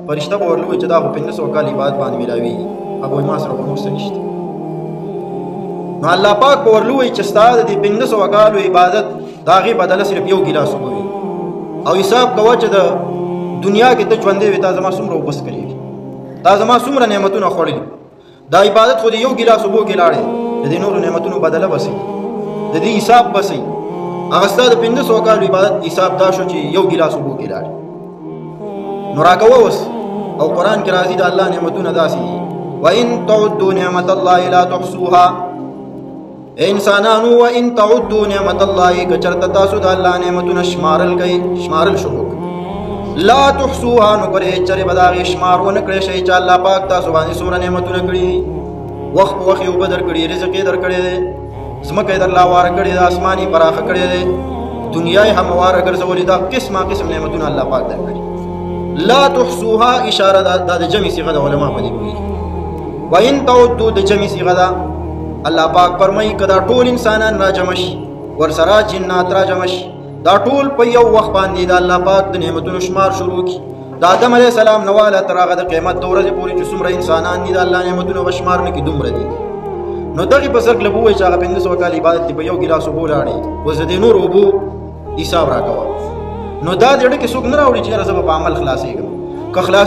فرشته به ورله وایي چې دا خو 500 کال عبادت باندې ملاویږي. هغه وایي ما سره خو نور څه نشته. نو الله پاک به ورله وایي چې ستا د دې 500 کالو عبادت د هغې بدله صرف یو ګیلاس اوبه وي، او حساب کوه چې د دنیا کې ته ژوندی وې، تا زما څومره اوبه څښلې وي، تا زما څومره نعمتونه خوړلي. دا عبادت خو د یو ګیلاس اوبو کې لاړې، د دې نورو نعمتونو بدله به څه، د دې حساب به څه؟ هغه ستا د 500 کالو عبادت حساب دا شو چې یو ګیلاس اوبو کې لاړې. نو راکوه اوس. او قرآن کې راځي د الله نعمتونه داسې دي، وَإِن تَعُدُّوا نِعْمَةَ اللَّهِ لَا تُحْصُوهَا. انسانانو وَإِن تَعُدُّوا نِعْمَةَ اللَّهِ، که چېرته تاسو د الله نعمتونه شمارل کوئ، شمارل شروع کړئ، لا تحصوها، نو پرې چېرې به د هغې شمار ونه کړی شئ چې الله پاک تاسو باندې څومره نعمتونه کړي دي. وخت په وخت یې اوبه درکړي، رزق یې درکړی دی، ځمکه یې درله هواره کړې ده، اسمان یې پراخه کړی دی، دنیا یې همواره ګرځولې ده، قسمه قسم نعمتونه الله پاک درکړي. لا تحصوها اشاره ده، دا د جمع صیغه ده، علما په دې پوهېږي. وان تعدوا د جمع صیغه ده. الله پاک فرمایي که دا ټول انسانان راجمع شي، ورسره جنات راجمع شي، دا ټول په یو وخت باندې د الله پاک د نعمتونو شمار شروع کړي، د آدم علیه السلام نه واله تر هغه د قیامت د ورځې پورې چې څومره انسانان دي د الله نعمتونه به شمار نه کړي، دومره دي. نو دغې په سر کله به ووایي چې هغه 500 کاله عبادت دې په یو ګیلاس اوبو لاړې، اوس د دې نورو اوبو حساب راکوه. نو دا دې ډکې څوک نه راوړي چې یاره زه به په عمل خلاصېږم، که خلاص